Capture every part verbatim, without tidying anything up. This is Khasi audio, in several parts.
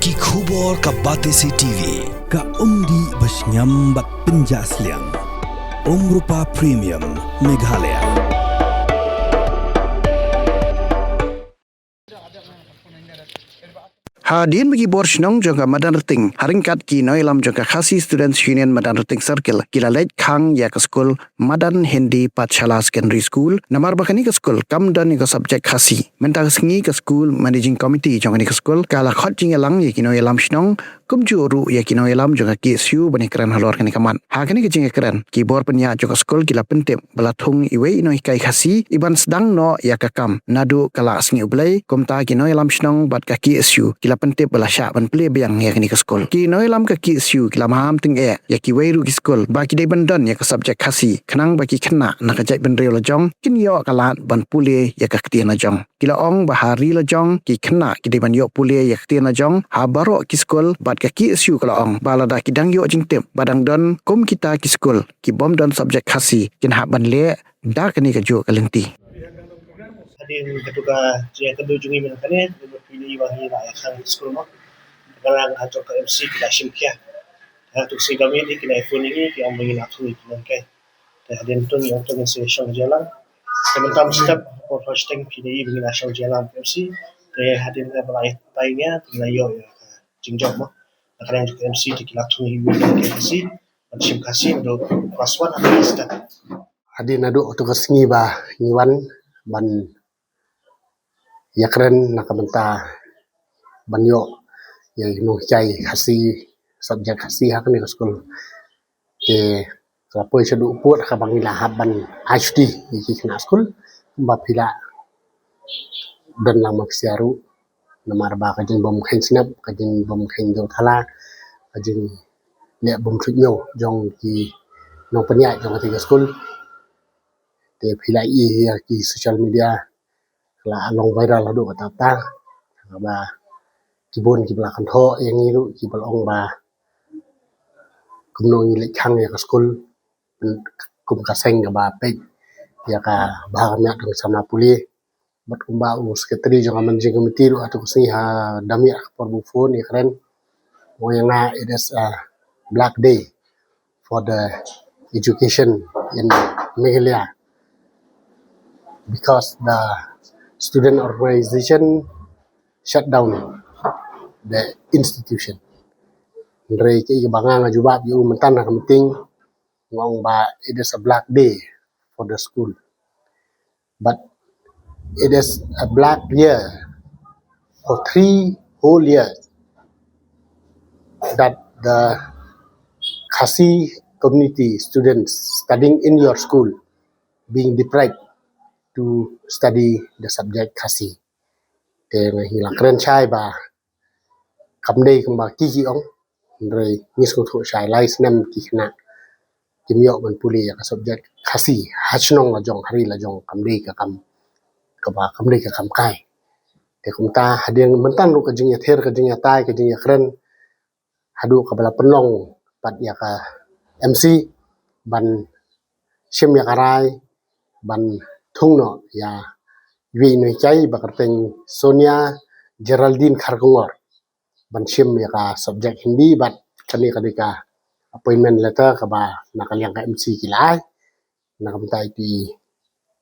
Ki khubor ka Batesi T V, ka umdih ba shngiam bad pynjah sliang. Umrupa Premium, Meghalaya. Hadien ba ki bor shnong jong ka Madanrting, ha ryngkat ki nongïalam jong ka Khasi Students Union Madanrting Circle, ki la leit khang ïa ka skul Madan Hindi Pathshala Secondary School, namar ba kane ka skul kam don ïa ka subject Khasi. Mynta ka sngi ka skul managing committee jong kane ka skul ka la khot jingïalang ïa ki nongïalam shnong, kumjuh ruh ïa ki nongïalam jong ka K S U ban ïakren halor kane ka mat. Ha kane ka jingïakren, ki bor pynïaid jong ka skul ki la pyntip ba la thung iwei i nonghikai Khasi i ban sdang noh ïa ka kam naduh ka la sngi U Blei. Kumta ki nongïalam shnong bad ka K S U ki la pyntip ba la shah ban plie biang ïa kane ka skul. Ki nongïalam ka K S U ki la maham tyngeh ïa kiwei ruh ki skul ba ki dei ban don ïa ka subject Khasi, khnang ba ki khynnah na ka jaitbynriew la jong kin ïoh ka lad ban pule ïa ka ktien la jong. Ki la ong ba ha ri la jong ki khynnah ki dei ban ïoh pule ïa ka ktien la jong ha baroh ki skul, bad ka K S U ka la ong ba lada ki dang ïoh jingtip ba dang don kum kita ki skul ki bym don subject Khasi, kin hap ban leh da kane kajuh ka lynti. Hadien katto ka jingïakynduh jong ngi mynta kane, ngi ba phi ïa ba ngi la ïa khang skul mo. Ka la ha jong ka M C ki la shim khia. Ha tu si ka mi ki la phone ngi ki ong ba ngi la thung ki nang kai. Te hadien tu ngi ong tu ngi sa shong jingïalang. Te mynta mynstep por first thing phi ïa ba ngi la shong jingïalang M C. Te hadien ka ba la tai ngi te ngi la ïoh ïa ka jingjop mo. Na ka liang jong ka M C te ki la thung ïa ka M C. Ban shim Khasi naduh class one haduh class ten. Hadien naduh tu ka sngi ba ngi wan ban ïakren na ka bynta ban ïoh ïa i nonghikai Khasi, subject Khasi ha kane ka skul. Te ka la poi shaduh u pud ha kaba ngi la hap ban ai shuti ïa ki khynnah skul, kumba phi la don lang ma phi sha ruh, namar ba ka jingbym kheiñ snep, ka jingbym kheiñ dewthala, ka jingleh bym thut ñiew jong ki nongpynïaid jong kata ka skul. Te phi la i ïa ki social media, ka la long viral haduh katta katta, kaba ki bun kiba la kynthoh ïa ngi ruh kiba la ong ba kumno ngi leit khang ïa ka skul kum ka seng kaba peit ïa ka bha ka miat jong ki samla pule. Bad kumba u secretary jong ka managing committee ruh ha tu ka sngi ha da miet ha ka por ba u phone ïakren, u ong ïa nga, it is a black day for the education in Meghalaya because the student organization shut down the institution. Hynrei kaei kaba nga nga jubab ïa u mynta na ka meeting, nga ong ba it is a black day for the school. But it is a black year for three whole years that the Khasi community students studying in your school being deprived to study the subject Khasi. Te nga hi la kren shai ba kam dei kumba ki ki ong, hynrei ngi sngewthuh shai lai snem ki khynnah kim ïoh ban pule ïa ka subject Khasi ha shnong la jong, ha ri la jong, kam dei ka kam kaba, kam dei ka kam kai. Te kumta hadien mynta ruh ka jingïathir, ka jingïatai, ka jingïakren haduh kaba la pynlong pat ïa ka M C ban shim ïa ka rai ban thung noh ïa iwei i nonghikai ba kyrteng Sonia Geraldine Kharkongor ban shim ïa ka subject Hindi, bad kane ka dei ka appointment letter kaba na ka liang ka M C ki la ai na ka bynta ïa i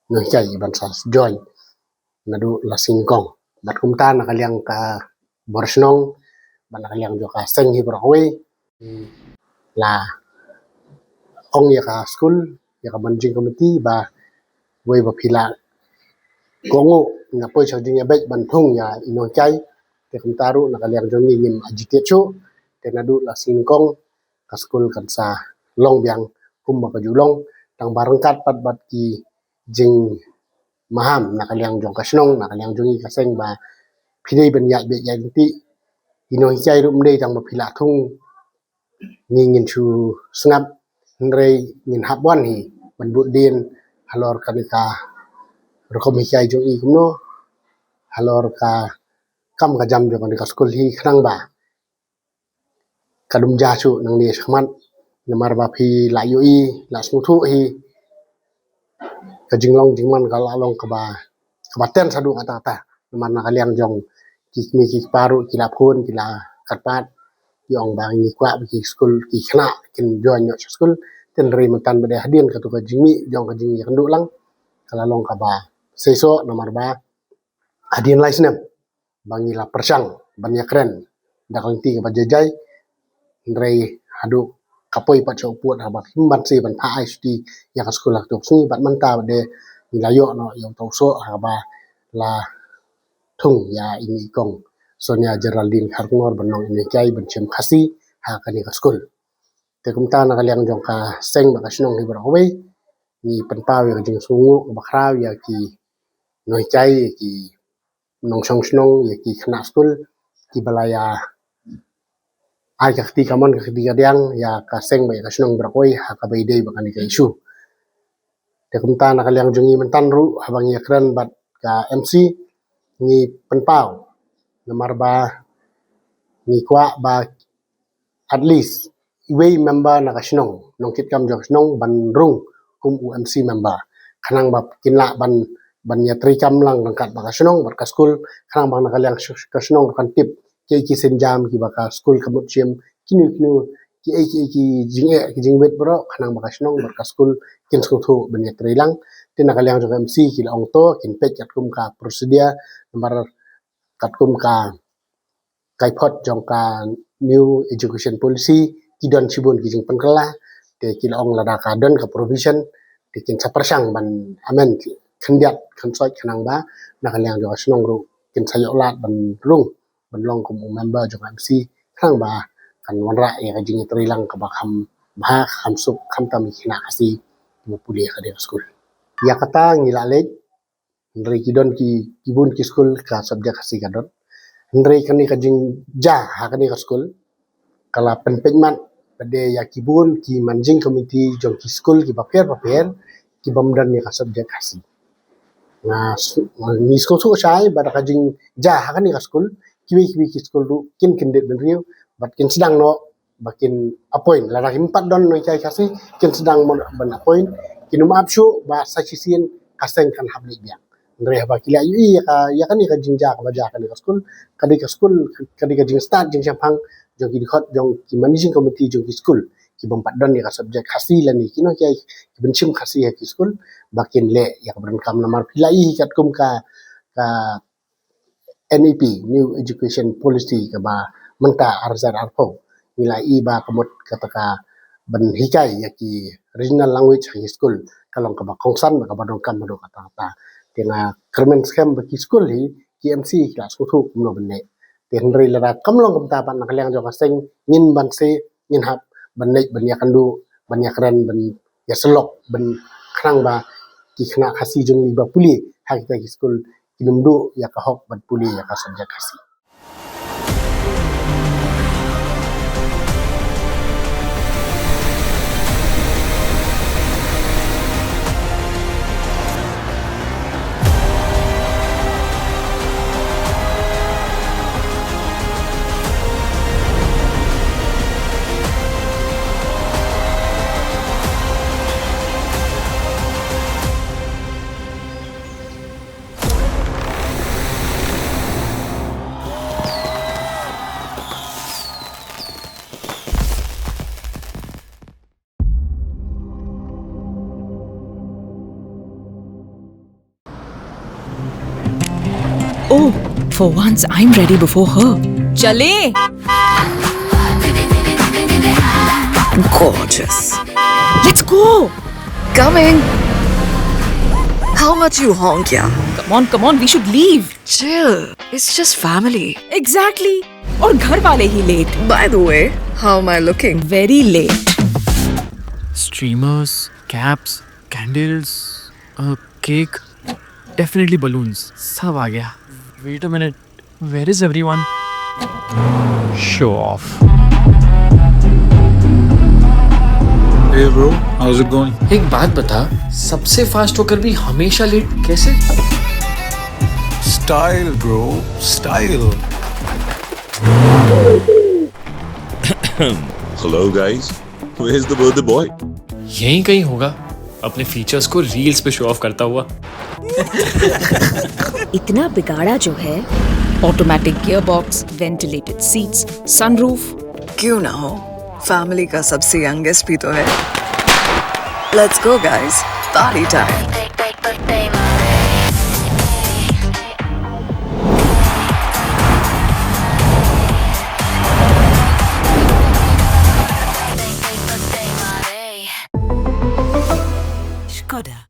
nonghikai ban sa join naduh la sngewnyngkong. Bad kumta na ka liang ka bor shnong bad na ka liang jong ka seng hi baroh kawei, la ong ïa ka skul, ïa ka managing committee ba wei ba phi la kohnguh na poi sha jingïabeit ban thung ïa i nonghikai. Te kumta ruh na ka liang jong ngi ngim agitate shuh. Te naduh la sngewnyngkong ka skul kan sa long biang kumba ka ju long, tang ba ryngkat pat bad ki jingmaham na ka liang jong ka shnong, na ka liang jong ngi ka seng ba phi dei ban ïaid beit ïaid lynti. I nonghikai ruh ym dei tang ba phi la thung ngi ngin shu sngap, hynrei ngin hap wan hi ban bud dien halor kane ka rukom hikai jong i kumno, halor ka kam ka jam jong kane ka skul hi, khnang ba ka dum ja shuh nangne shakhmat, namar ba phi la ïohi, la sngewthuh hi ka jinglong jingman ka la long kaba, kaba tense haduh katta katta, namar na ka liang jong ki kmie ki kpa ruh ki la phone, ki la kyrpad, ki ong ba ngi kwah ba ki skul, ki khynnah kin join noh sha skul. Hynrei mynta ba dei hadien katu ka jingmih jong ka jingïakynduh lang, ka la long kaba seisoh namar ba hadien lai snem ba ngi la pyrshang ban ïakren da ka lynti kaba jai jai, hynrei haduh ka poi pat sha u pud haba kim banse ban phah ai shuti ïa ka skul ha kato ka sngi, bad mynta ba dei ngi la ïoh noh ïa uto u soh haba la thung ïa i kong Sonia Geraldine Kharkongor ban long i nonghikai ban shim Khasi ha kane ka skul. Te kumta na ka liang jong ka seng bad ka shnong hi baroh kawei, ngi pynpaw ïa ka jingsngewnguh kaba khraw ïa ki nonghikai, ïa ki nongshong shnong, ïa ki khynnah skul kiba la ïa ai ka kti kamon ka kti kadiang ïa ka seng bad ïa ka shnong baroh kawei ha kaba ïadei bad kane ka issue. Te kumta na ka liang jong ngi mynta ruh haba ngi ïakren bad ka M C, ngi pynpaw namar ba ngi kwah ba at least iwei member na ka shnong, nongkitkam jong ka shnong ban rung kum u M C member, khnang ba kin lah ban, ban ïatreikam lang ryngkat bad ka shnong bad ka skul, khnang ba na ka liang sh-, ka shnong kan tip kiei ki sienjam kiba ka skul ka mut shim, kino kino kiei kiei ki jingeh ki jingwit baroh, khnang ba ka shnong bad ka skul kin sngewthuh ban ïatrei lang. Te na ka liang jong ka M C ki la ong to kin peit katkum ka procedure, namar katkum ka kaiphod jong ka New Education Policy ki don shibun ki jingpynkylla. Te ki la ong lada ka don ka provision te kin sa pyrshang ban amend khyndiat khynsoit khnang ba na ka liang jong ka shnong ruh kin sa ïoh lad ban rung ban long kum u member jong ka M C, khnang ba kan wanrah ïa ka jingïatreilang kaba kham bha, kham suk, khamtam ïa ki khynnah Khasi kiba pule ha kane ka skul. Ïa kata ngi la leit, hynrei ki don ki, ki bun ki skul ka subject Khasi ka don. Hynrei kane ka jingjia ha kane ka skul ka la pynpeit mat pat de ïa ki bun ki managing committee jong ki skul kiba pher bapher ki bym don ïa ka subject Khasi. Nga s-, nga ngi sngewthuh shai ba da ka jingjia ha kane ka skul, kiwei kiwei ki skul ruh kin kyndit bynriew bad kin sdang noh ba kin appoint, lada kim pat don nonghikai Khasi kin sdang mo ban appoint, kin ym ap shuh ba sa shisien ka seng kan hap leit biang. Hynrei haba ki la ïohi ïa ka, ïa kane ka jingjia kaba jia ha kane ka skul, ka dei ka skul, ka dei ka jingstad jingshemphang jong ki dkhot jong ki managing committee jong ki skul ki bym pat don ïa ka subject Khasi lane ki nonghikai ki ban shim Khasi ha ki skul, ba kin leh ïa kaba donkam namar phi la ïohi katkum ka, ka N E P, New Education Policy, kaba mynta ar hajar arphew, ngi la ïohi ba ka mut kata ka ban hikai ïa ki regional language ha ki skul ka long kaba kongsan bad kaba donkam haduh katta katta. Te nga kyrmen skhem ba ki skul hi, ki M C ki la sngewthuh kumno ban leh. Te hynrei lada kam long kumta pat na ka liang jong ka seng ngin banse, ngin hap ban leit ban ïakynduh, ban ïakren, ban ïasyllok, ban khnang ba ki khynnah Khasi jong ngi ba pule ha kita ki skul kin ym duh ïa ka hok ban pule ïa ka subject Khasi. Oh, for once I'm ready before her. Chale! Gorgeous. Let's go! Coming! How much you honk, yeah? Come on, come on, we should leave. Chill. It's just family. Exactly. और घर वाले ही late. By the way, how am I looking? Very late. Streamers, caps, candles, a cake, definitely balloons. सब आ गया. Wait a minute. Where is everyone? Show off. Hey bro, how's it going? एक बात बता, सबसे फास्ट होकर भी हमेशा लेट कैसे? Style bro, style. Hello guys, where's the birthday boy? यहीं कहीं होगा. अपने फीचर्स को रील्स पे शो ऑफ करता हुआ। इतना बिगाड़ा जो है। Automatic gearbox, ventilated seats, sunroof. क्यों ना हो, फैमिली का सबसे यंगेस्ट भी तो है। Let's go guys, party time. Skoda.